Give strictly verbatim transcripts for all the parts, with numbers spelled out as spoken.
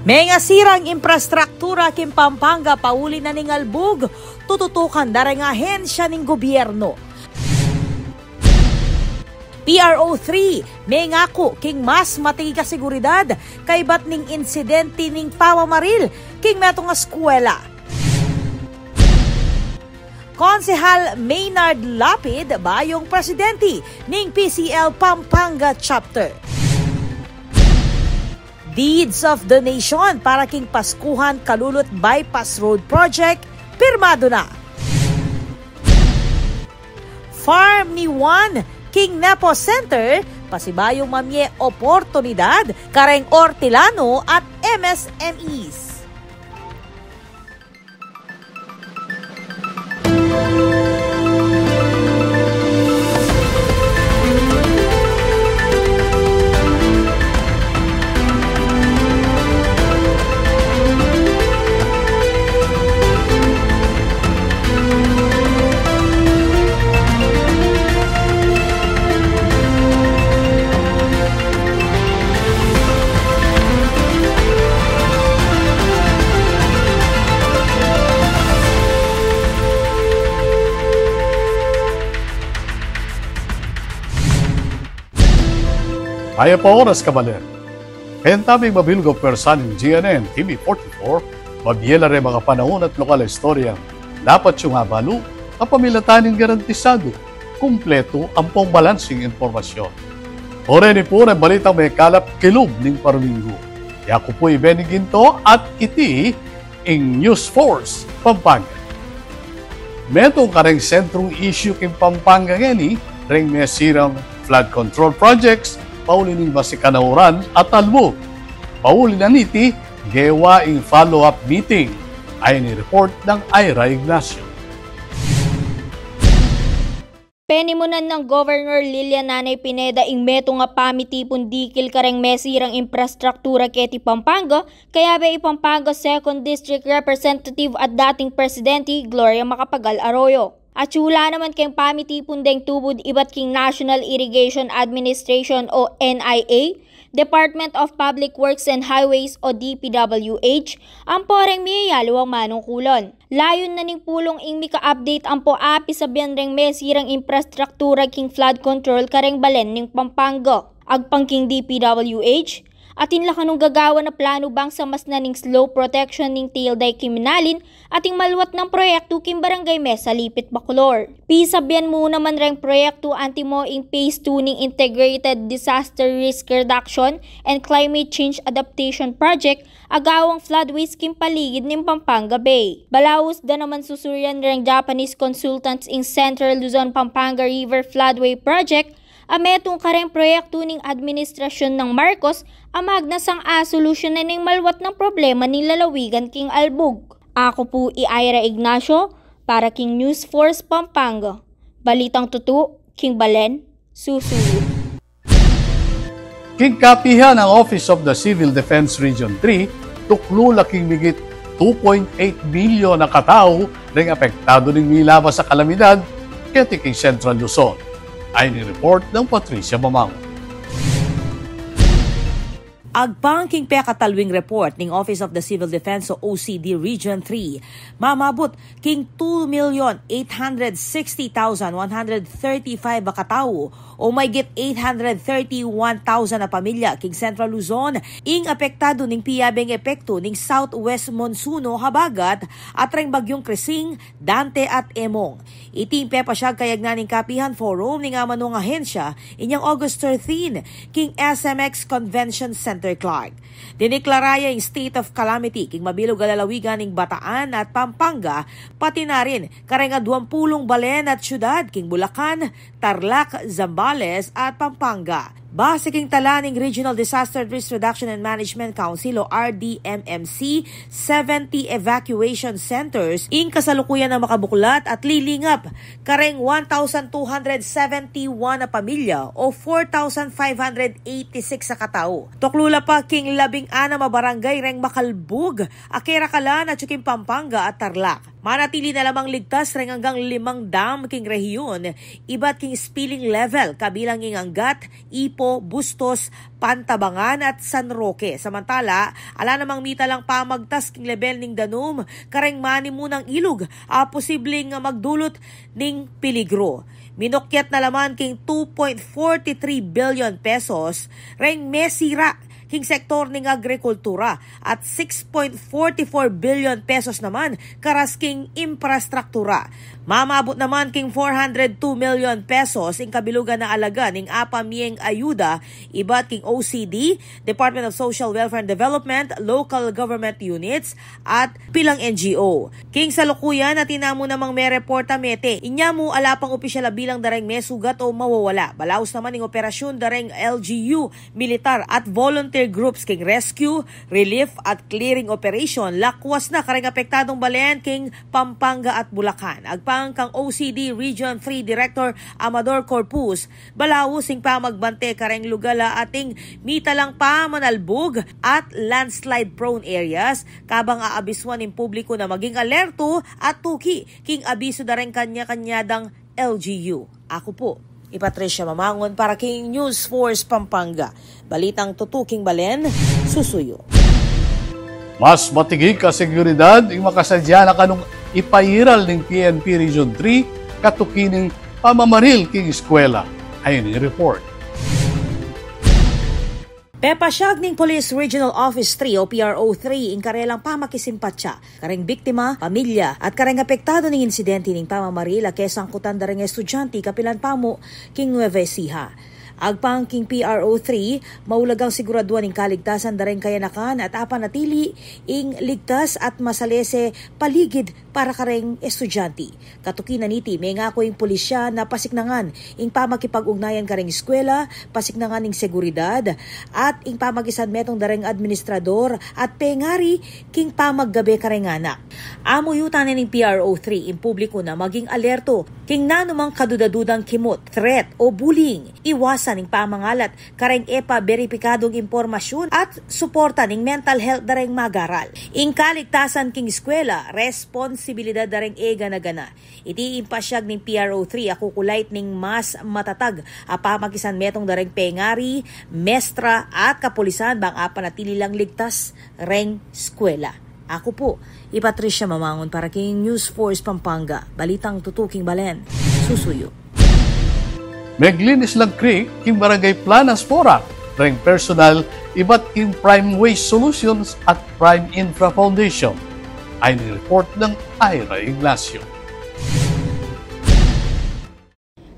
Mengasirang imprastruktura king Pampanga pauli na ning albug, tututukan da reng ahensya ning gobyerno. P R O three, mengaku king mas matigig a seguridad kaybat ning insidente ning pamamaril king metung a eskwela. Konsehal Maynard Lapid, bayung presidente ning P C L Pampanga Chapter. Deeds of donation para king Paskuhan Calulut Bypass Road Project, pirmadu na. Farm ni Juan king Nepo Center, pasibayung mamie oportunidad kareng ortilano at M S M Es. Mayap a oras, kabalen. Keng tabing mabilug a pwersa ning G N N T V forty-four, mabie la reng makapanaun at lokal a istorya. Dapat yung abalu, kapamilatan ning garantisadu, kumpletu ampong balansing impormasyon. O reni pu reng balitang mekalap kilub ning paruminggu. Yaku pu i Benny Ginto at iti ing News Force Pampanga. Metung kareng sentrung issue king Pampanga ngeni, reng mesirang flood control projects, pauli ning basikan a uran at albug. Pauli na niti, gewa ing follow-up meeting. Ayan ing report nang Ira Ignacio. Penimunan nang Governor Lilian Nanay Pineda ing metung a pamitipun dikil kareng mesirang imprastruktura keti Pampanga, kayabe i Pampanga Second District Representative at dating Presidente Gloria Macapagal Arroyo. Atyu la naman keng pamitipun deng tubud ibat king National Irrigation Administration o N I A, Department of Public Works and Highways o D P W H, ampo reng miyayaliwang manungkulan. Layun na ning pulung ing mika-update ampo apisabian reng mesirang imprastruktura king flood control kareng balen ning Pampanga. Agpang king D P W H, atin la kanung gagawan a planu bang samasnan ing slope protection ning Tilday Kiminalin at ing maluat nang proyektu king Barangay Mesa, Lipit, Bacolor. Pisabian mu naman reng proyektu antimo ing Phase two ning Integrated Disaster Risk Reduction and Climate Change Adaptation Project, agawang floodways king paligid ning Pampanga Bay. Balaus da naman susurian reng Japanese consultants ing Central Luzon Pampanga River Floodway Project, a metung kareng proyektu ning administrasyun nang Marcos a magnasang asolusyonan ing maluat nang problema ning lalawigan king albug. Aku pu i Ira Ignacio para king News Force Pampanga. Balitang tutu, king balen, susuyu. King kapihan, ing Office of the Civil Defense Region three, tuklu la king migit two point eight milyon a katau reng apektadu ning milabas a kalamidad keti king Central Luzon. Ayan ing report nang Patricia Mamango. Agpang king pekatalwing report ning Office of the Civil Defense o O C D Region three, mamabut king two million eight hundred sixty thousand one hundred thirty-five a katau o maygit eight hundred thirty-one thousand a pamilya king Central Luzon ing apektadu ning piyabeng epektu ning southwest monsuno habagat at reng bagyung Krising, Dante at Emong. Iti ing pepasyag kayagnan ning kapihan forum ning amanung ahensya inyang August thirteen king S M X Convention Center, Clark. Diniklara ya ing state of calamity king mabilug a lalawigan ning Bataan at Pampanga, pati na rin kareng aduang pulung balen at syudad king Bulacan, Tarlac, Zambales at Pampanga. Base king tala ning Regional Disaster Risk Reduction and Management Council o R D M M C, seventy evacuation centers ing kasalukuyan a makabuklat at lilingap kareng one thousand two hundred seventy-one a pamilya o four thousand five hundred eighty-six a katau. Tuklu la pa king labing anam a barangay reng makalbug a kerakalan atyu king Pampanga at Tarlac. Manatili na lamang ligtas reng anggang limang dam king rehiyon, ibat king spilling level, kabilang ing Angat, Ipo, Bustos, Pantabangan at San Roque. Samantala, ala namang mitalang pamagtas king lebel ning danum kareng manimunang ilug a posibleng magdulut ning peligro. Minukyat na laman king two point forty three billion pesos reng mesira king sektor ning agrikultura at six point forty four billion pesos naman karas king imprastruktura. Mamabut naman king four hundred two million pesos ing kabilugan a alaga ning apamyeng ayuda ibat king O C D, Department of Social Welfare and Development, local government units, at pilang N G O. King salukuyan, atin na mu namang mereporta mete. Inya mu ala pang opisyal a bilang da reng mesugat o mawawala. Balaus naman ing operasyun da reng L G U, militar at volunteer groups king rescue, relief at clearing operation, lakwas na kareng apektadung balen king Pampanga at Bulacan. Agpang kang O C D Region three Director Amador Corpus, balaus ing pamagbante kareng lugal a ating mitalang pamanalbug at landslide prone areas, kabang aabisuan ing publiku na maging alerto at tuki king abisu da reng kanya-kanya dang L G U. Aku pu i Patricia Mamangun para king News Force Pampanga. Balitang tutuking balen, susuyu. Mas matigik a seguridad ing makasadya na kanung ipairal ning P N P Region three katuki ning pamamaril king eskwela. Ayni ing report. Pepasyag ning Police Regional Office three o P R O three ing karelang pamakisimpatya kareng biktima, pamilya, at kareng apektado ning insidente ning pamamaril a kesangkutan da reng estudyante kapilan pamu king Nueva Ecija. Agpang king P R O three, maulagang siguraduan ing kaligtasan da reng kayanakan at apanatili ing ligtas at masalese paligid para kareng estudyante. Katuki na niti, mengaku ing pulisya na pasiknangan ing pamakipag-ugnayan kareng eskwela, pasiknangan ing seguridad, at ing pamakisanmetung da reng administrador at pengari king pamaggabe kareng anak. Amuyutan na ning P R O three ing publiku na maging alerto king nanumang kaduda-dudang kimut, threat, o bullying. Iwasan ing pamangalat kareng e pa beripikadung impormasyun at suporta ning mental health da reng mag-aral. Ing kaligtasan king eskwela, responsibilidad da reng e gana-gana. Iti ing pasyag ning P R O three a kukulait ning mas matatag a pamakisanmetung da reng pengari, mestra, at kapulisan bang apanatili lang ligtas reng eskwela. Aku pu i Patricia Mamangun para king News Force Pampanga. Balitang tutuking balen, susuyu. Meglinis lang creek king Barangay Planas, Porac, reng personal ibat king Prime Waste Solutions at Prime Infra Foundation. Ayni ing report nang Ira Ignacio.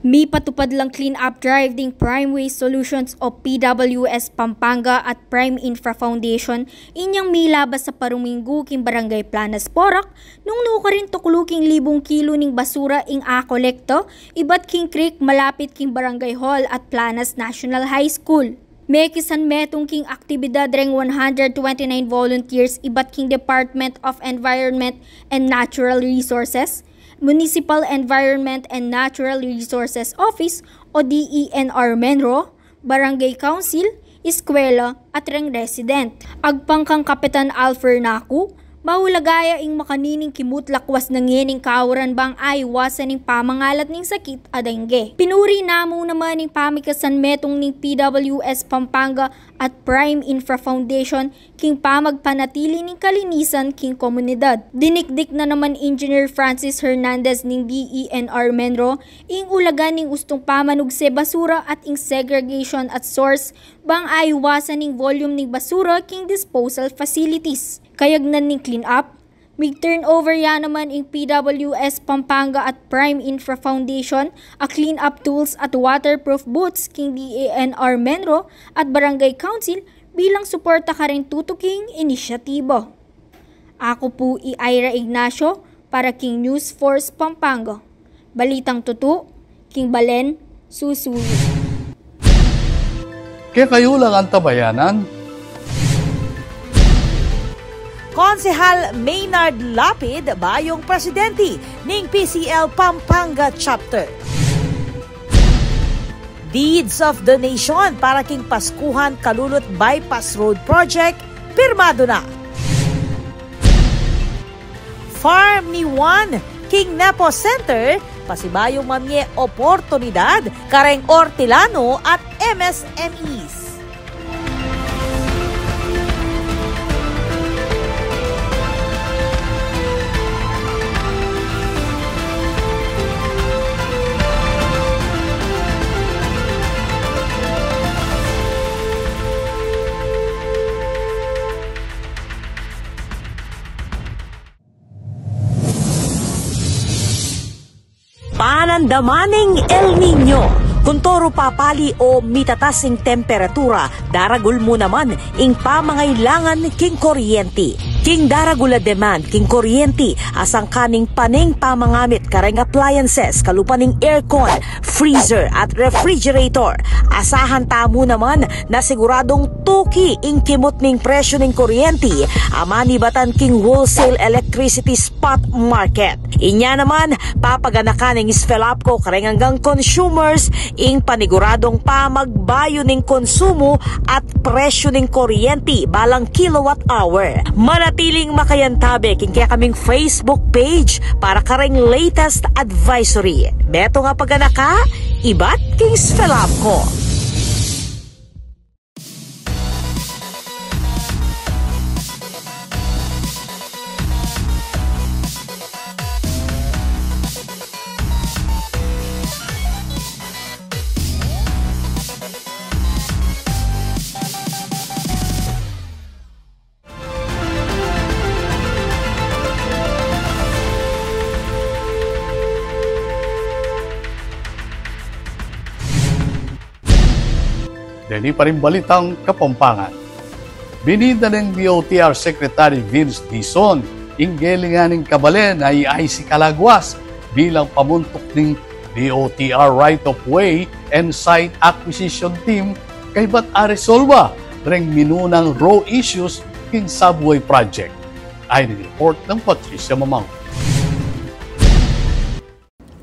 Mipatupad lang clean-up drive ding Prime Waste Solutions o P W S Pampanga at Prime Infra Foundation inyang milabas a paruminggu king Barangay Planas, Porac, nung nukarin tuklu king libung kilo ning basura ing akolekta ibat king creek malapit king Barangay Hall at Planas National High School. Mekisanmetung king aktibidad reng one hundred twenty-nine volunteers ibat king Department of Environment and Natural Resources, Municipal Environment and Natural Resources Office o D E N R MENRO, Barangay Council, eskwela, at reng resident. Agpang kang Kapitan Alfer Naku, maulaga ya ing makanining kimut lakwas na ngening kauran bang aiwasan ing pamangalat ning sakit a dengue. Pinuri na mu naman ing pamikasanmetung ning P W S Pampanga at Prime Infra Foundation king pamagpanatili ning kalinisan king komunidad. Dinikdik na naman Engineer Francis Hernandez ning D E N R MENRO ing ulagan ning ustung pamanugse basura at ing segregation at source bang aiwasan ing volume ning basura king disposal facilities. Kayagnan ning clean up, mig-turnover ya naman ing P W S Pampanga at Prime Infra Foundation a clean up tools at waterproof boots king D E N R MENRO at Barangay Council bilang suporta kareng tutuking inisyatiba. Aku pu i Ira Ignacio para king News Force Pampanga. Balitang tutu, king balen, susuyu. Kekayu lang antabayanan. Konsehal Maynard Lapid, bayung presidente ning P C L Pampanga Chapter. Deeds of donation para king Paskuhan Calulot Bypass Road Project, pirmadu na. Farm ni Juan king Nepo Center, pasibayung mamie oportunidad kareng ortilano at M S M Es. Panandaman ning El Niño. Kuntoru papali o mitatas ing temperatura, daragul mu naman ing pamangailangan king kuryenti. King daragul a demand king kuryenti, asangkan ning pane ing pamangamit kareng appliances, kalupa ning aircon, freezer, at refrigerator. Asahan tamu naman na siguradung tuki ing kimut ning presyu ning kuryenti a manibatan king wholesale electricity spot market. Inya naman, papaganakan ning SFELAPCO kareng anggang consumers ing paniguradung pamagbayu ning konsumu at presyu ning kuryenti balang kilowatt hour. Manatiling makayantabe king kekaming Facebook page para kareng latest advisory. Metung a paganaka, ibat king SFELAPCO. Deni pa ring balitang Kapampangan. Binida neng D O T R Secretary Vince Dizon ing gelingan ning kabalen a i Icy Calaguas bilang pamuntuk ning D O T R Right of Way and Site Acquisition Team kaybat aresolba reng minunang raw issues king subway project. Ayon king report nang Patricia Mamang.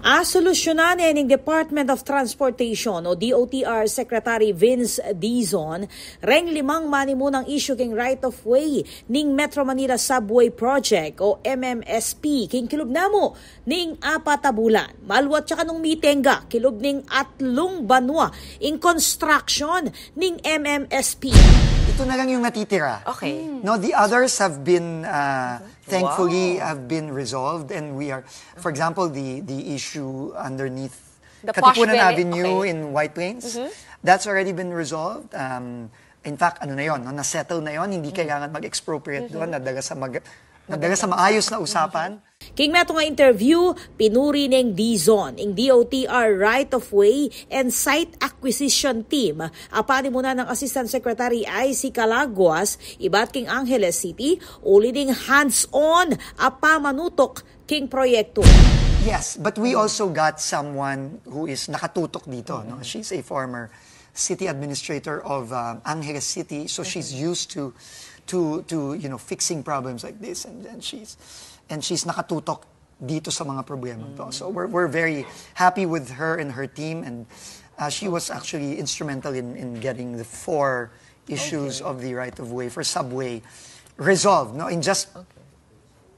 Asolusyunan ne ning Department of Transportation o D O T R Secretary Vince Dizon reng limang manimunang issue king right of way ning Metro Manila Subway Project o M M S P king kilub namu ning apat a bulan. Maluat ya kanung mitengga kilub ning atlung banua ing construction ning M M S P. Ito na lang yung natitira. Okay. No, the others have been, uh, thankfully, have been resolved, and we are, for example, the the issue underneath Katipunan Avenue in White Plains, that's already been resolved. Um, in fact, ano na yon, no? Na-settle na yon, hindi kailangan mag-expropriate doon, nadala sa mag-, nadala sa maayos na usapan. King metung a interview, pinuri neng Dizon ing D O T R Right of Way and Site Acquisition Team a panimunan nang Assistant Secretary Icy Calaguas ibat king Angeles City, uli ning hands-on a pamanutuk king proyektu. Yes, but we also got someone who is nakatutok dito, no? She's a former city administrator of, um, Angeles City, so she's used to, to, to, you know, fixing problems like this, and, and she's, and she's nakatutok dito sa mga problema to. So we're, we're very happy with her and her team, and, uh, she was actually instrumental in, in getting the four issues of the right of way for subway resolved, no, in just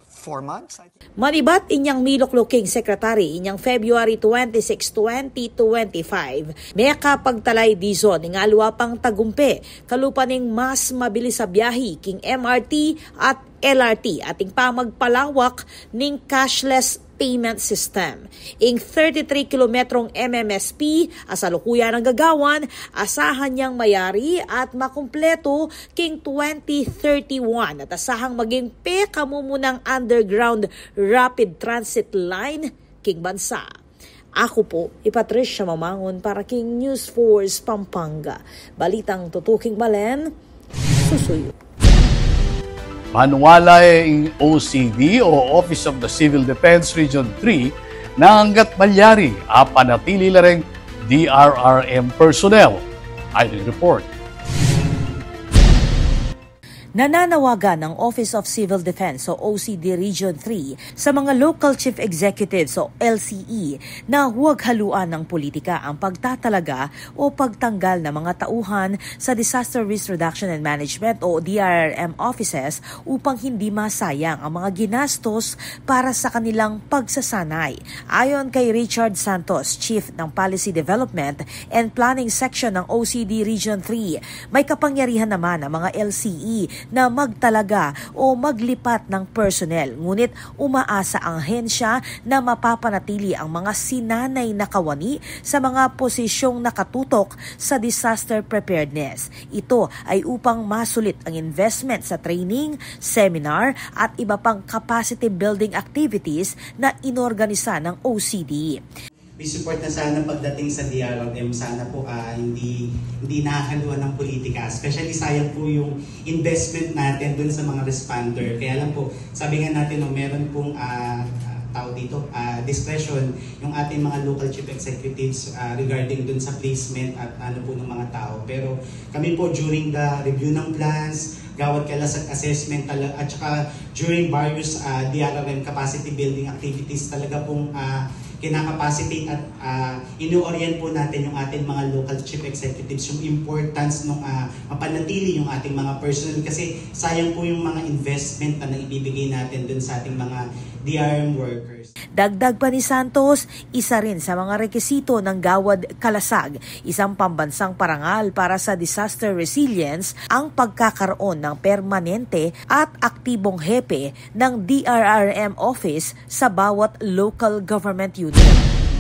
four months, I think. Manibat inyang milukluk king secretary inyang February twenty-six, twenty twenty-five, mekapagtala i Dizon ning aliwa pang tagumpe kalupa ning mas mabilis a biahi king M R T at L R T at ing pamagpalawak ning cashless payment system. Ing thirty-three kilometrong M M S P a salukuyan nang gagawan, asahan yang mayari at makumpletu king twenty thirty-one at asahang maging pekamumunang underground rapid transit line king bansa. Aku pu i Patricia Mamangun para king News Force Pampanga. Balitang tutuking balen, susuyu. Manuala ing O C D o Office of the Civil Defense Region three na anggat malyari apanatili la reng D R R M personnel. Ayon king report. Nananawagan ang Office of Civil Defense o O C D Region three sa mga Local Chief Executives o L C E na huwag haluan ng politika ang pagtatalaga o pagtanggal ng mga tauhan sa Disaster Risk Reduction and Management o D R R M offices upang hindi masayang ang mga ginastos para sa kanilang pagsasanay. Ayon kay Richard Santos, Chief ng Policy Development and Planning Section ng O C D Region three, may kapangyarihan naman ang mga L C E na magtalaga o maglipat ng personnel, ngunit umaasa ang ahensya na mapapanatili ang mga sinanay na kawani sa mga posisyong nakatutok sa disaster preparedness. Ito ay upang masulit ang investment sa training, seminar at iba pang capacity building activities na inorganisa ng O C D. May support na sana pagdating sa D R R M. Sana po, ah, hindi, hindi nahahaluan ng politika. Especially sayang po yung investment natin dun sa mga responder. Kaya lang po, sabi nga natin, no, meron pong, ah, ah, tao dito, ah, discretion yung ating mga local chief executives, ah, regarding dun sa placement at ano po ng mga tao. Pero kami po, during the review ng plans, gawad kalasag assessment tala-, at saka during various, ah, D R R M capacity building activities, talaga pong, ah, kinakapacitate at, ah, ino-orient po natin yung ating mga local chief executives, yung importance nung, ah, mapanatili yung ating mga personnel, kasi sayang po yung mga investment na ibibigay natin dun sa ating mga D R M workers. Dagdag pa ni Santos, isa rin sa mga rekisito ng gawad kalasag, isang pambansang parangal para sa disaster resilience, ang pagkakaroon ng permanente at aktibong hepe ng D R R M office sa bawat local government unit.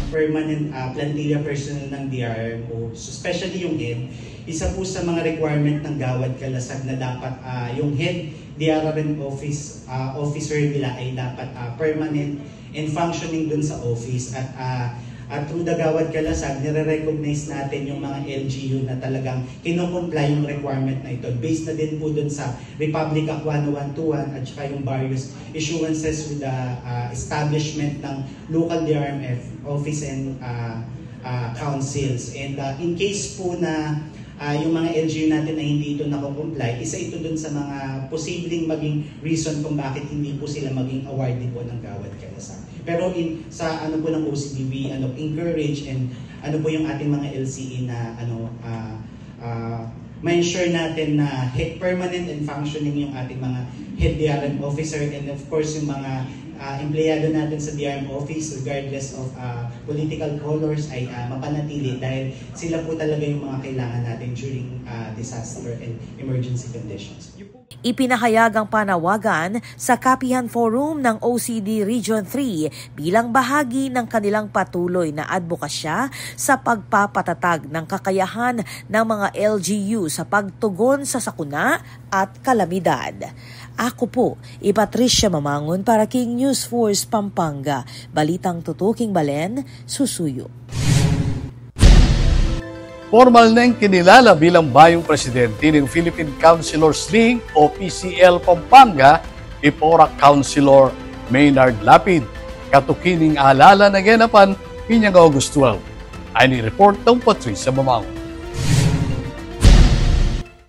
Permanent, ah, plantilla personnel ng D R R M o especially yung head, isa po sa mga requirement ng gawad kalasag na dapat, ah, yung head D R R M office, ah, officer nila ay dapat, ah, permanent and functioning dun sa office. At, ah, at through the gawad kalasag, nire-recognize natin yung mga L G U na talagang kinocomply yung requirement na ito. Based na din po dun sa Republic Act one oh one two one at saka yung various issuances with the, ah, establishment ng local D R M F office and, ah, ah, councils. And, ah, in case po na, ah, yung mga L G U natin ay hindi ito nako-comply, isa ito dun sa mga posibleng maging reason kung bakit hindi po sila maging awardee po ng gawad kalasag. Pero in, sa ano po ng O C D, we, ano, encourage and ano po yung ating mga L C E na, ano, ah, ah, ma-ensure natin na he-, permanent and functioning yung ating mga head D R M officer and of course yung mga, ah, empleyado natin sa D R M office, regardless of, ah, political colors, ay, ah, mapanatili dahil sila po talaga yung mga kailangan natin during, ah, disaster and emergency conditions. Ipinahayag ang panawagan sa Kapihan Forum ng O C D Region three bilang bahagi ng kanilang patuloy na adbokasya sa pagpapatatag ng kakayahan ng mga L G U sa pagtugon sa sakuna at kalamidad. Ako po, i Patricia Mamangon para king News Force Pampanga. Balitang tutuking balen, susuyu. Pormal neng kinilala bilang bayung presidente ning Philippine Councilors League o P C L Pampanga, i Porac Councilor Maynard Lapid. Katuki ning alala na genapan inyang August twelve. Ini report nang Patricia Mamangon.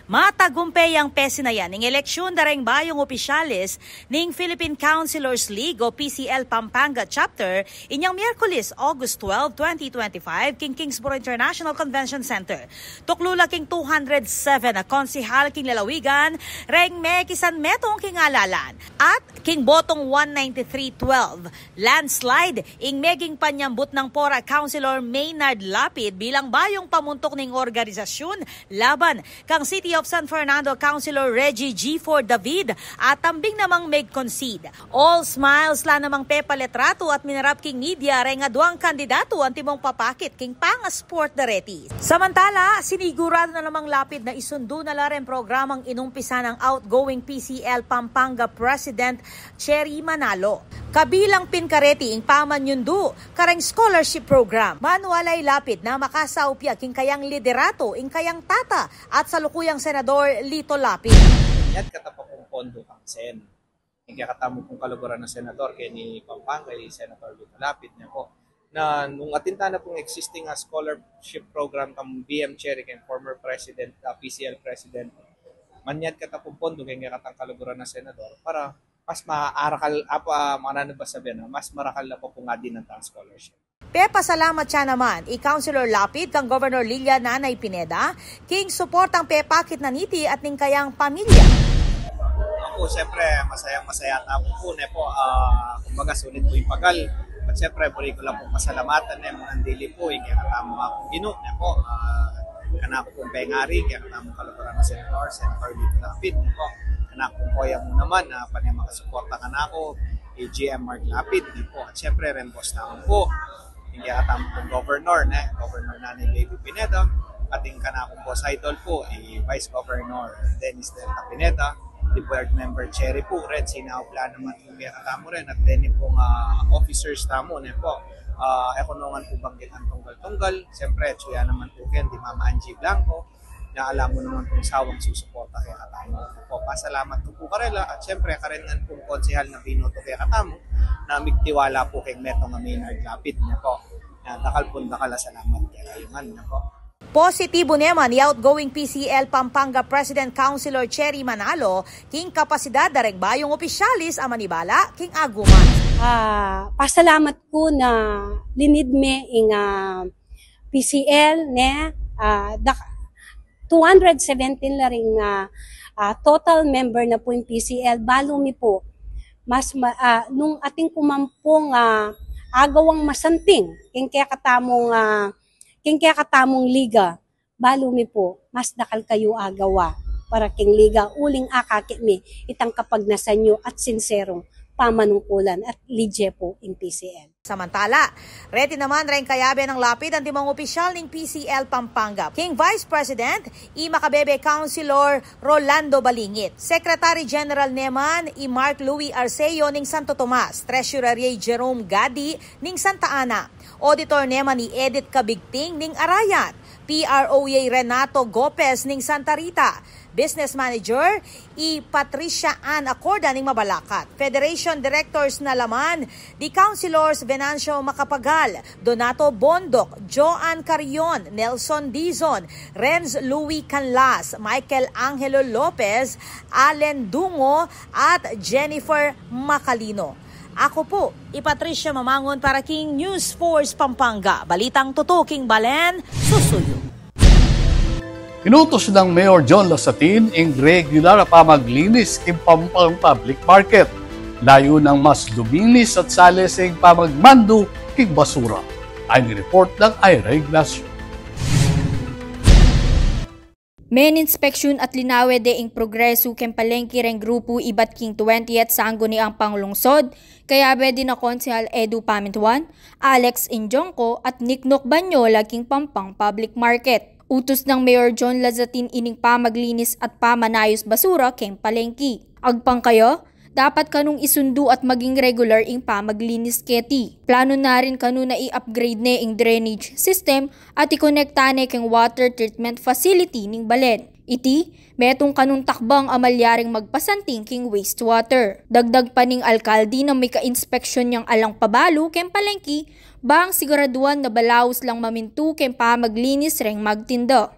Matagumpe yang pesinayan ning eleksyun da reng bayung opisyales ning Philippine Councilors League o P C L Pampanga Chapter inyang Miyerkules, August twelve, twenty twenty-five, king Kingsborough International Convention Center. Tuklu la king two hundred seven a konsehal king lalawigan reng mekisan metung king alalan at king botong one ninety-three twelve, landslide ing meging panyambut nang Porac Councilor Maynard Lapid bilang bayung pamuntuk ning organisasyun laban kang City of San Fernando Councilor Reggie G four David at tambing namang meg-concede. All smiles la namang pepalitratu at minarap king media reng aduang kandidatu antimong papakit king pangasport da reti. Samantala, siniguradu na namang Lapid na isundu na la reng programang inumpisa nang outgoing P C L Pampanga President Cherry Manalo. Kabilang pin kareti ing pamanyundu kareng scholarship program. Manualay Lapid na makasaup ya king kayang liderato ing kayang tata at salukuyang Senador Lito Lapid. Inyat katamu pung pondo kang Sen. Ing kekatamu pung kaluguran a senador keni Pampanga, i Senator Lito Lapid, ne po. Na nung atin tana pung existing a scholarship program kang B M Cherry, keng former president, ah, P C L president, manyad keta pung pondo keng kekatang kaluguran a senador para mas maarakal, apa, makananu ba sabian, mas marakal na pa pung adi nang tang scholarship. Pepasalamat ya naman i Councilor Lapid kang Governor Lilia Nanay Pineda king suportang pepakit na niti at ning kayang pamilya. Opo, siyempre, masayang-masaya tamu po, ne po. Ah, kumbaga, sulit po ing pagal. At siyempre, buri ku lang pong pasalamatan, ne, munang dili po, ing kekatamu pung Ginu, ne po. Ah, kanaku pung pengari, kekatamu kaluguran a Senator, Senator Lito Lapid, ne po. Kanaku pung koya mu naman, ah, pane makasuporta kanaku, i G M Mark Lapid, ne po. At siyempre, ren boss tamu po, ing kekatamu pung governor, ne, Governor Nanay Baby Pineda, at ing kanaku pung boss idol po, i Vice Governor Dennis Delta Pineda, di Board Member Cherry po, ren sinaup la naman kung kekatamu ren, at deni pung, ah, officers tamu, ne po. Ah, e ku no ngan po banggitan tunggal-tunggal, siyempre, atsu ya naman po keng di Mama Angie Blanco, na ala mu naman pung sawang susuporta kekatamu. Po, pasalamat ku po karela, at siyempre, karen ngan pung konsehal na binoto kekatamu, na migtiwala po keng metung a Maynard Lapid, ne po. Na dakal pung dakal a salamat kekayu ngan, ne po. Positibu naman i outgoing P C L Pampanga President Councilor Cherry Manalo king kapasidad da reng bayung opisyalis a manibala king aguman. Ah, pasalamat ku na linid me ing, ah, P C L, ne, ah, da-, two hundred seventeen la ring, ah, ah, total member na pu ing P C L. Balu mi pu, mas ma-, ah, nung atin ku man pung, ah, agawang masanting king kekatamung, ah, king kekatamung liga, balu mi pu, mas dakal kayu agawa para king liga, uling akakit mi itang kapagnasan yu at sinserung pamanungkulan at lidye pu ing P C L. Samantala, reti naman reng kayabe nang Lapid antimong opisyal ning P C L Pampanga. King Vice President, i makabebe Councilor Rolando Balingit. Secretary General naman, i Mark Louis Arceo ning Santo Tomas. Treasurer, i Jerome Gadi ning Santa Ana. Auditor naman, i Edith Cabigting ning Arayat. P R O, i Renato Gopez ning Santa Rita. Business Manager, i Patricia Ann Acorda ning Mabalacat. Federation Directors na laman, di Councilors Venancio Macapagal, Donato Bondoc, Joan Carrion, Nelson Dizon, Renz Louis Canlas, Michael Angelo Lopez, Allen Dungo, at Jennifer Macalino. Aku pu, i Patricia Mamangun para king News Force Pampanga. Balitang tutu king balen, susuyu. Inutus nang Mayor John Lasatin ing regular a pamaglinis king Pampang Public Market. Layun nang mas luminis at sales ing pamagmandu king basura. Ayon king report nang Ira Ignacio. Meninspeksyun at linawe de ing progresu keng palengki reng grupu ibat king twentieth Sangguniang Panglungsod, kayabe dina Konsehal Edu Pamintuan, Alex Injongco at Niknok Banyola king Pampang Public Market. Utus nang Mayor John Lazatin ining pamaglinis at pamanayus basura keng palengki. Agpang kaya, dapat kanung isundu at maging regular ing pamaglinis keti. Planu na rin kanu na i-upgrade ne ing drainage system at ikonekta ne keng water treatment facility ning balen. Iti, metung kanung takbang a malyaring magpasanting king wastewater. Dagdag pa ning alkalde na mika-inspeksyun yang alang pabalu keng palengki, bang siguraduan na balaus lang mamintu keng pamaglinis reng magtinda.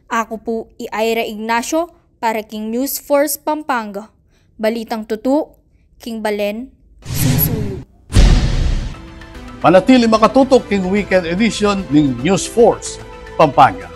Aku pu i Ira Ignacio para king News Force Pampanga. Balitang tutu, king balen, susuyu. Manatili makatutok king weekend edition ning News Force Pampanga.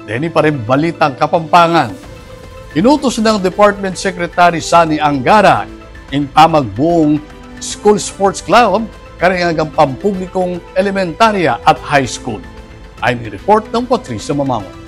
Deni pa ring balitang Kapampangan. Inutus nang Department Secretary Sonny Angara ing pamagbuung School Sports Club kareng anggang pampublikong elementarya at high school. Ayni ing report nang Patricia Mamangun.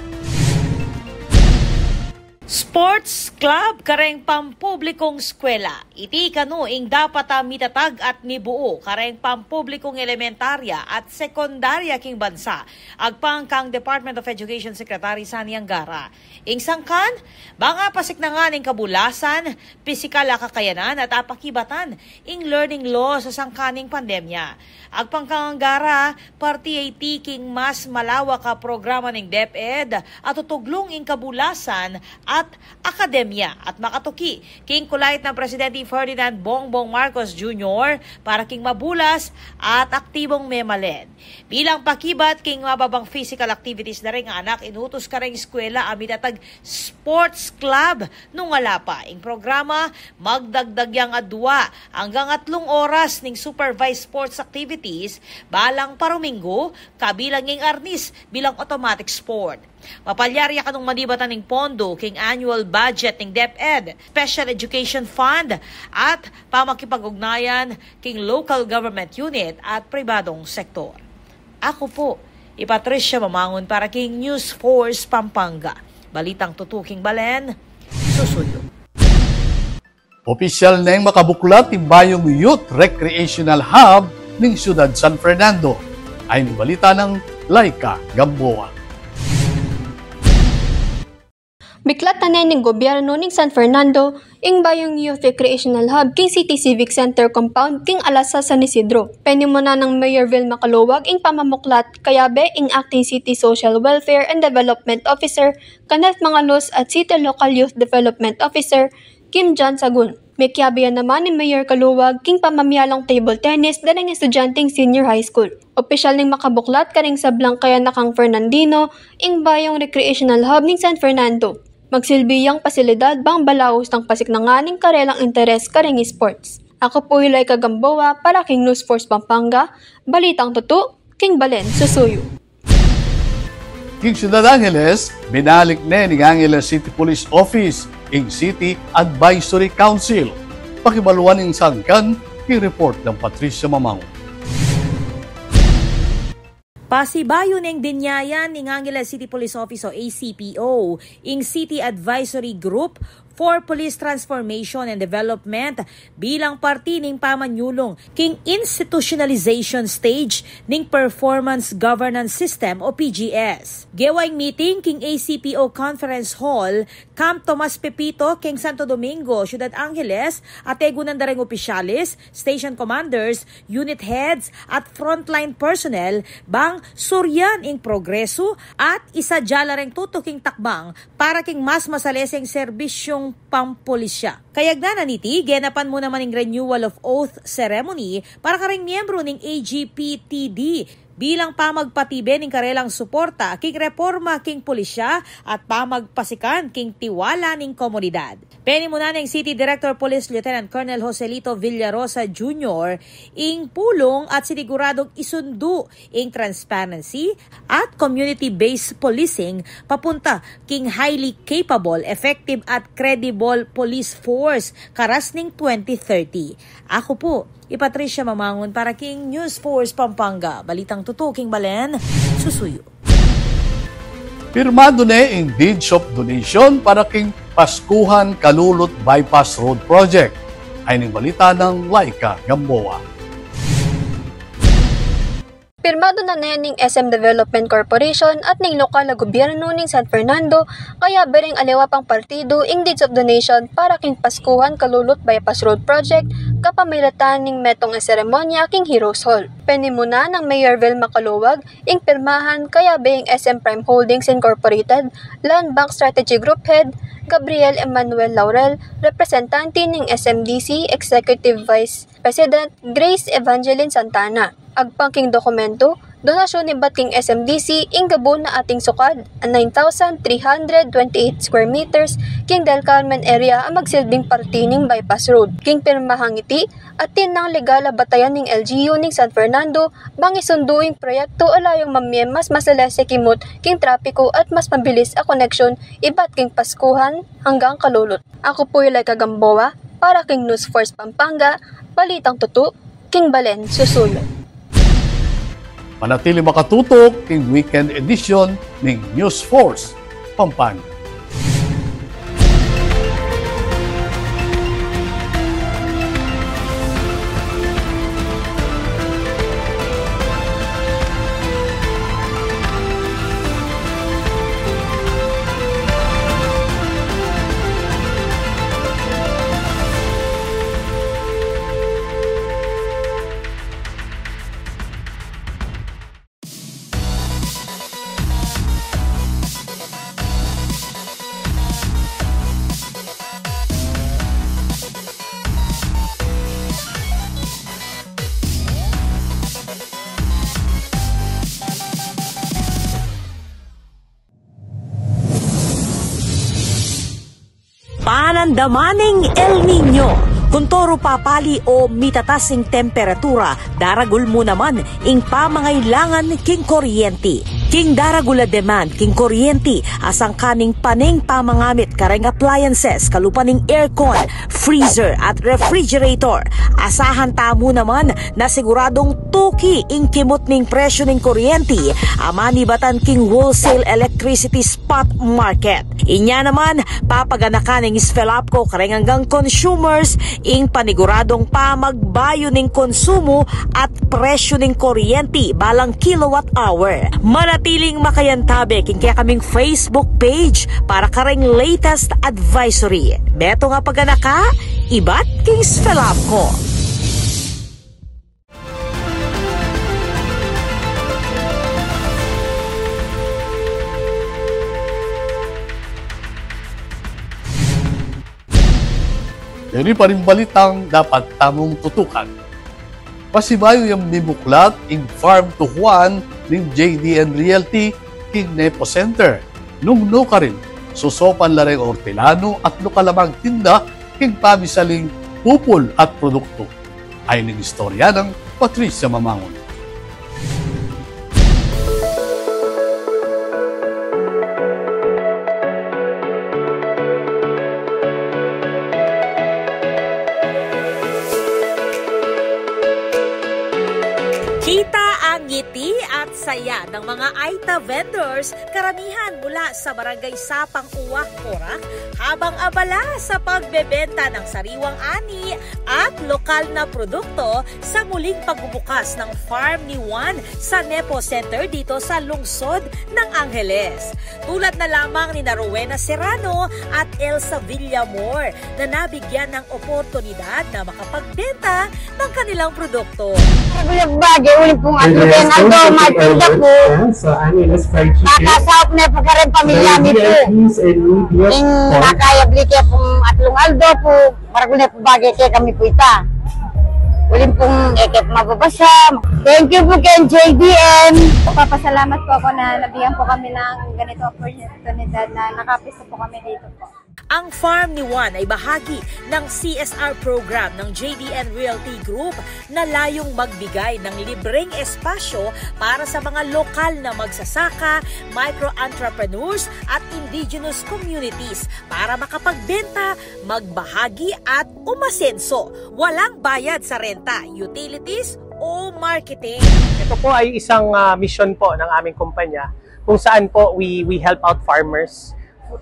Sports Club kareng pampublikong eskwela. Iti kanu ing dapat a mitatag at mibuo kareng pampublikong elementarya at sekundarya king bansa, agpang kang Department of Education Secretary Sonny Angara. Ing sangkan, bang apasiknangan ing kabulasan, pisikal a kakayanan at apakibatan ing learning loss a sangkaning pandemya. Agpang kang Angara, parti iti king mas malawak a programa ning DepEd a tutuglung ing kabulasan at akademya at makatuki king kulait nang Presidente Ferdinand Bongbong Marcos Junior para king mabulas at aktibong memalen. Bilang pakibat king mababang physical activities da ring anak, inutus kareng eskwela a mitatag sports club. Nung ala pa ing programa, magdagdag yang adua anggang atlung oras ning supervised sports activities balang paruminggu, kabilang ing arnis bilang automatic sport. Mapalyari ya kanung manibatan ning pondo king annual budget ning DepEd, Special Education Fund, at pamakipag-ugnayan king local government unit at pribadong sektor. Aku pu, i Patricia Mamangun para king News Force Pampanga. Balitang tutu king balen, susuyu. Opisyal neng makabuklat ing bayung Youth Recreational Hub ning Syudad San Fernando. Ayni ing balita nang Laika Gamboa. Biklat na ne ning gobyerno ning San Fernando ing bayung Youth Recreational Hub king City Civic Center compound king Alas sa San Isidro. Penimuna nang Mayor Vilma Caluag ing pamamuklat, kayabe ing Acting City Social Welfare and Development Officer Kenneth Mangalos at City Local Youth Development Officer Kim John Sagun. Mekiabe ya naman ni Mayor Caluag king pamamialung table tennis da ring estudyanteng senior high school. Opisyal neng makabuklat karing sablang kayanakang Fernandino ing bayung recreational hub ning San Fernando. Magsilbi yang pasilidad bang balaus nang pasiknangan ing karelang interes karing sports. Aku pu i Laika Gamboa para king News Force Pampanga, balitang tutu, king balen susuyu. King Ciudad Angeles, binalik ne ning Angeles City Police Office ing City Advisory Council. Pakibaluan ing sangkan king report nang Patricia Mamangun. Pasibayu neng binyayan ning Angeles City Police Office o A C P O ing City Advisory Group for Police Transformation and Development bilang parti ning pamanyulung king institutionalization stage ning Performance Governance System o P G S. Gewa ing meeting king A C P O Conference Hall, Camp Tomas Pepito, king Santo Domingo, Ciudad Angeles, ategunan da ring opisyalis, station commanders, unit heads, at frontline personnel bang suryan ing progresu at isadya la ring tutuking takbang para king mas masaleseng serbisyung pampulisya. Kayagnan na niti, genapan mu naman ing renewal of oath ceremony para karing miyembru ning A G P T D bilang pamagpatibe ning karelang suporta king reforma king pulisya at pamagpasikan king tiwala ning komunidad. Penimuna neng City Director Police Lieutenant Colonel Joselito Villarosa Junior ing pulung at siniguradung isundu ing transparency at community-based policing papunta king highly capable, effective at credible police force karas ning twenty thirty. Aku pu, i Patricia Mamangun para king News Force Pampanga. Balitang tutu king balen, susuyu. Pirmadu ne ing deeds of donation para king Pascuhan Calulut Bypass Road Project. Ayni ing balita nang Laika Gamboa. Pirmadu na ne ning S M Development Corporation at ning lokal a gobyerno ning San Fernando, kayabe ring aliwa pang partidu ing deeds of donation para king Pascuhan Calulut Bypass Road Project, kapamilatan ning metung a seremonya king Heroes Hall. Penimuna nang Mayor Vilma Caluag ing pirmahan, kayabe ing S M Prime Holdings Incorporated, Land Bank Strategy Group Head Gabriel Emmanuel Laurel, representante ning S M D C Executive Vice President Grace Evangeline Santana. Agpang king dokumentu, Donasyun ibat king S M D C ing gabun a ating sukad a nine thousand three hundred twenty-eight square meters king Del Carmen area a magsilbing parti ning bypass road. King pirmahang iti, atin nang legal a batayan ning L G U ning San Fernando, bang isundu ing proyekto a layung mamie mas maseles ya kimut king trapiko at mas mabilis a koneksyon ibat king Paskuhan hanggang Kalolut. Aku pu i Laika Gamboa para king News Force Pampanga, balitang tutu king balen susuyu. Manatili makatutok king weekend edition ning News Force Pampanga. Panandaman ning El Niño. Kuntoru papali o mitatas ing temperatura, daragul mu naman ing pamangailangan king kuryenti. King daragul a demand king kuryenti, asangka ning paning pamangamit kareng appliances, kalupa ning aircon, freezer at refrigerator. Asahan tamu naman na siguradung tuki ing kimut ning presyu ning kuryenti a manibatan king wholesale electricity spot market. Inya naman, papaganakan ning SFELAPCO kareng anggang consumers ing paniguradung pamagbayu ning konsumu at presyu ning kuryenti balang kilowatt hour. Manatiling makayantabe king kekaming Facebook page para kareng latest advisory. Metung a paganaka ibat king SFELAPCO. Deni pa ring balitang dapat tamung tutukan. Pasibayu yang mibuklat ing Farm to Juan ning J D N Realty king Nepo Center. Nung nukarin, sosopan la reng ortilanu at lokal a magtinda king pamisaling pupul at produktu. Ayni ing istorya nang Patricia Mamangun. Kita ang ngiti at saya ng mga Aita vendors, karamihan mula sa Barangay Sapang Uwa, Porac, habang abala sa pagbebenta ng sariwang ani at lokal na produkto sa muling pagbubukas ng Farm ni Juan sa Nepo Center dito sa lungsod ng Angeles. Tulad na lamang ni na Rowena Serrano at Elsa Villamor na nabigyan ng oportunidad na makapagbenta ng kanilang produkto. Maragul ya bage, uling pung atlu keng aldo, magtinda pu. Kakasaup ne pu kareng pamilya mi pu. Ing makayabli ke pung atlung aldo pu, maragul ne pu bage kekami pu ita. Uling pung e ke pu mababasa. Thank you pu keng J D N. Papasalamat po ako na nabigyan po kami ng ganito oportunidad na nakapwesto po kami dito po. Ang Farm ni Juan ay bahagi ng C S R program ng J D N Realty Group na layong magbigay ng libreng espasyo para sa mga lokal na magsasaka, micro-entrepreneurs at indigenous communities para makapagbenta, magbahagi at umasenso. Walang bayad sa renta, utilities o marketing. Ito po ay isang, ah, misyon po ng aming kumpanya kung saan po we, we help out farmers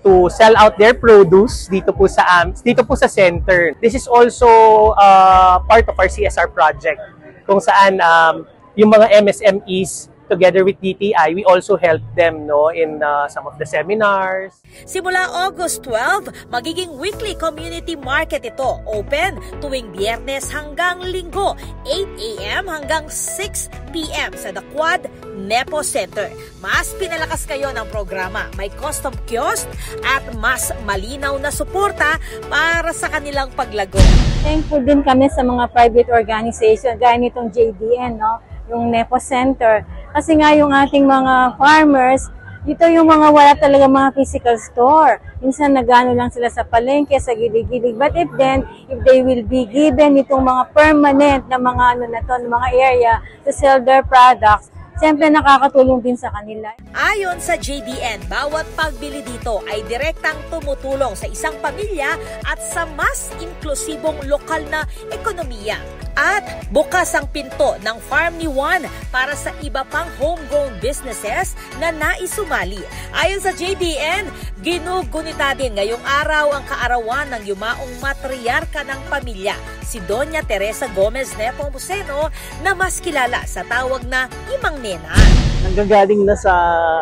to sell out their produce dito po sa, um, dito po sa center. This is also, uh, part of our C S R project kung saan, um, yung mga M S M Es together with D T I, we also help them, no, in, uh, some of the seminars. Simula August twelve, magiging weekly community market ito, open tuwing Biyernes hanggang Linggo, eight A M hanggang six P M sa The Quad Nepo Center. Mas pinalakas kayo ng programa. May custom kiosk at mas malinaw na suporta para sa kanilang paglago. Thankful din kami sa mga private organization gaya nitong J D N, no? Yung Nepo Center. Kasi nga yung ating mga farmers, ito yung mga wala talaga mga physical store. Minsan nagano lang sila sa palengke, sa gilid-gilid. But if then, if they will be given itong mga permanent na mga ano na to, na mga area to sell their products, siyempre nakakatulong din sa kanila. Ayon sa J D N, bawat pagbili dito ay direktang tumutulong sa isang pamilya at sa mas inklusibong lokal na ekonomiya. At bukas ang pinto ng Farm ni Juan para sa iba pang homegrown businesses na nais sumali. Ayon sa J D N, ginugunita din ngayong araw ang kaarawan ng yumaong matriarka ng pamilya, si Doña Teresa Gomez Nepomuceno, na mas kilala sa tawag na Imang Nena. Nanggagaling na sa,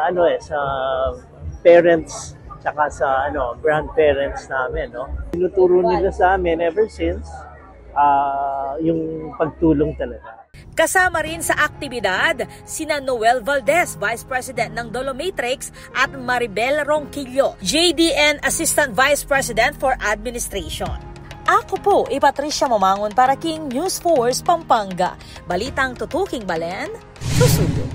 ano eh, sa parents tsaka sa, ano, grandparents namin, no? Tinuturo nila sa amin ever since, ah, yung pagtulong talaga. Kasama rin sa aktibidad sina Noel Valdez, Vice President ng Dolomatrix, at Maribel Ronquillo, J D N Assistant Vice President for Administration. Ako po i Patricia Mamangun para king News Force Pampanga. Balitang tutuking balen, susuyo.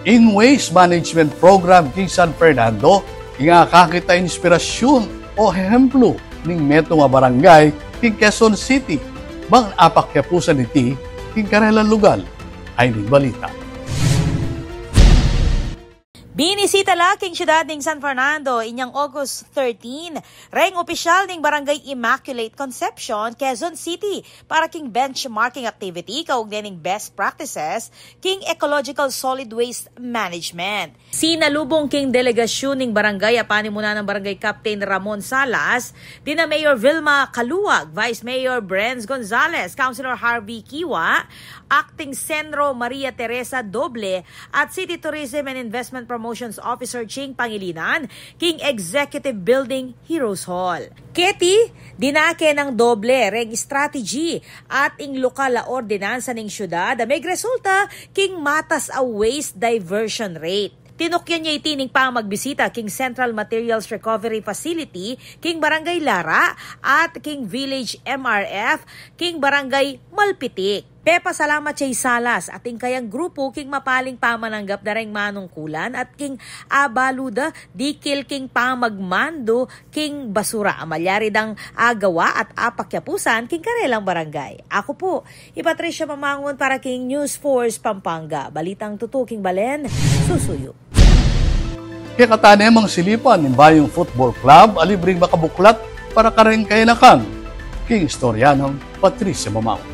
Ing Waste Management Program king San Fernando, ing akakit a inspirasyun o ehemplu ning metung a barangay king Quezon City, bang apakyapusan iti king karelang lugal. Ay ning balita. Binisita la king syudad ning San Fernando inyang August thirteen reng opisyal ning Barangay Immaculate Concepcion, Quezon City, para king benchmarking activity kaugnay ning best practices king ecological solid waste management. Sinalubong king delegasyun ning barangay a panimunan nang Barangay Captain Ramon Salas, dina Mayor Vilma Caluag, Vice Mayor Brenz Gonzalez, Councilor Harvey Kiwa, Acting Senro Maria Teresa Doble, at City Tourism and Investment Promotions Officer Ching Pangilinan, king Executive Building, Heroes Hall. Keti, dinake nang Doble reng strategy at ing lokal a ordinansa ning syudad a megresulta king matas a waste diversion rate. Tinukyan ya iti ning pamagbisita king Central Materials Recovery Facility king Barangay Lara at king Village M R F king Barangay Malpitik. Pepasalamat ya i Salas at ing kayang grupu king mapaling pamananggap da reng manungkulan at king abalu da dikil king pamagmandu king basura a malyari dang agawa at apakyapusan king karelang barangay. Aku pu i Patricia Mamangun para king News Force Pampanga. Balitang tutuking balen, susuyu. Kekatanem a silipan ing bayung football club a libring makabuklat para kareng kayanakan. King istorya nang Patricia Mamangun.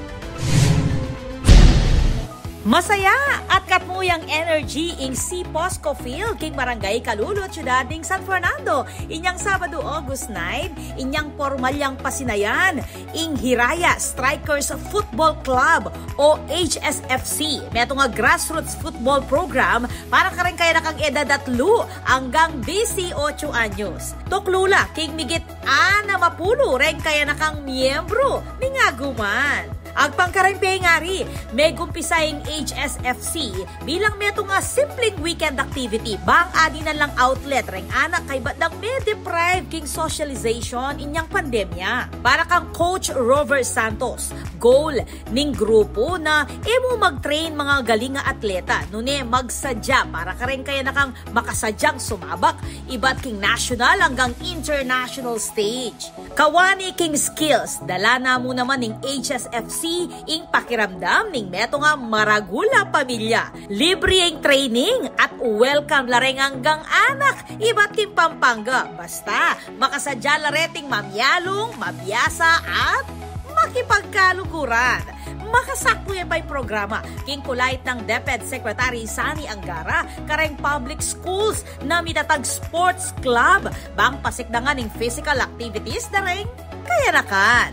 Masaya at katmu yang energy ing C Posco Field king Barangay Calulud, syudad ning San Fernando, inyang Sabadu, August nine, inyang pormal yang pasinayan ing Hiraya Strikers Football Club o H S F C, metung a grassroots football program para kareng kayanakang edad atlu anggang disiotsu anyos. Tuklu la king migit anam a pulu reng kayanakang miyembru ning aguman. Agpang kareng pengari, megumpisa ing H S F C bilang metung a simpleng weekend activity, bang adinan lang outlet reng anak kaybat dang me-deprive king socialization inyang pandemya. Para kang Coach Rover Santos, goal ning grupu na e mu mag-train mga galing a atleta, nune magsadya para kareng kayanakang makasadyang sumabak ibat king national anggang international stage. Kawani king skills, dala na mu naman ning H S F C ing pakiramdam ning metung a maragul a pamilya. Libre ing training at welcome la reng anggang anak ibat king Pampanga. Basta, makasadya la reting mamialung, mabiasa, at makipagkaluguran. Makasakpu ya pa ing programa king kulait nang DepEd Secretary Sonny Angara kareng public schools na mitatag sports club bang pasikdangan ing physical activities da reng kayanakan.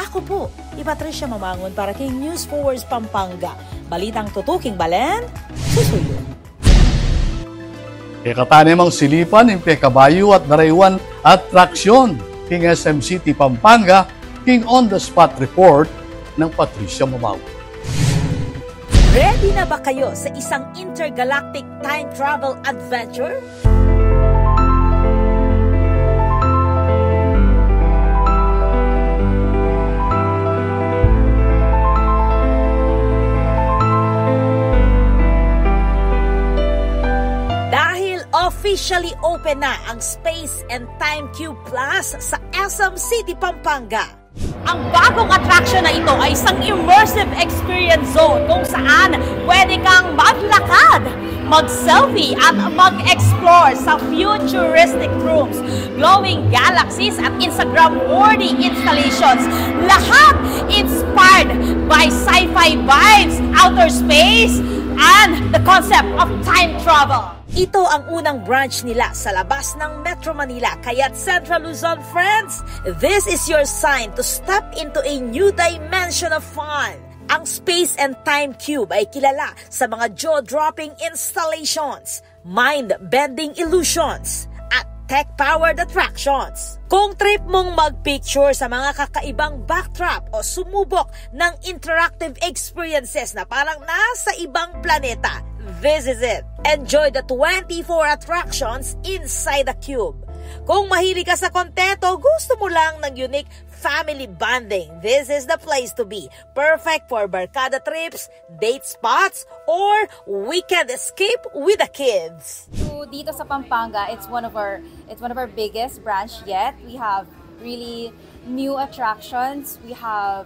Aku pu i Patricia Mamangun para king News Force Pampanga. Balitang tutuking balen, susuyu. Kekatanem a silipan ing pekabayu at daraywan atraksyon king S M City Pampanga king On the Spot Report nang Patricia Mamangun. Ready na ba kayo sa isang intergalactic time travel adventure? Officially open na ang Space and Time Cube Plus sa S M City Pampanga. Ang bagong attraction na ito ay isang immersive experience zone kung saan pwede kang maglakad, mag-selfie at mag-explore sa futuristic rooms, glowing galaxies at Instagram-worthy installations. Lahat inspired by sci-fi vibes, outer space, and the concept of time travel. Ito ang unang branch nila sa labas ng Metro Manila, kaya't Central Luzon friends, this is your sign to step into a new dimension of fun. Ang Space and Time Cube ay kilala sa mga jaw-dropping installations, mind-bending illusions, at tech-powered attractions. Kung trip mong mag-picture sa mga kakaibang backdrop o sumubok ng interactive experiences na parang nasa ibang planeta, this is it. Enjoy the twenty-four attractions inside the cube. Kung mahilig ka sa kontento, gusto mo lang ng unique family bonding, this is the place to be. Perfect for barkada trips, date spots, or weekend escape with the kids. So dito sa Pampanga, it's one of our it's one of our biggest branch yet. We have really new attractions. We have,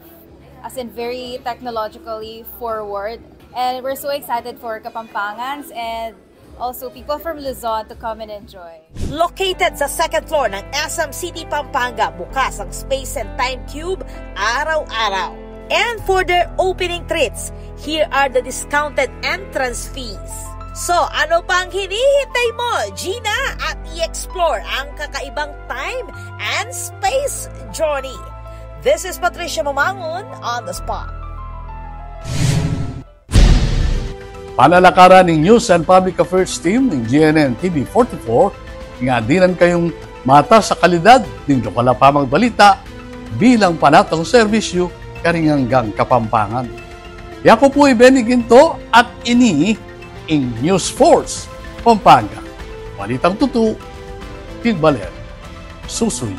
as in, very technologically forward, and we're so excited for Kapampangans and also people from Luzon to come and enjoy. Located sa second floor ng S M City Pampanga, bukas ang Space and Time Cube araw-araw. And for their opening treats, here are the discounted entrance fees. So, ano pang hinihintay mo? Gina at i-explore ang kakaibang time and space journey. This is Patricia Mamangon on the spot. Panalakaran ning News and Public Affairs Team ning G N N T V forty-four, nga dinan kayung matas a kalidad ning lokal a pamagbalita bilang panatang serbisyu karing anggang Kapampangan. Yaku pu i Benny Ginto at ini ing News Force Pampanga. Balitang tutu, king baler susuyu.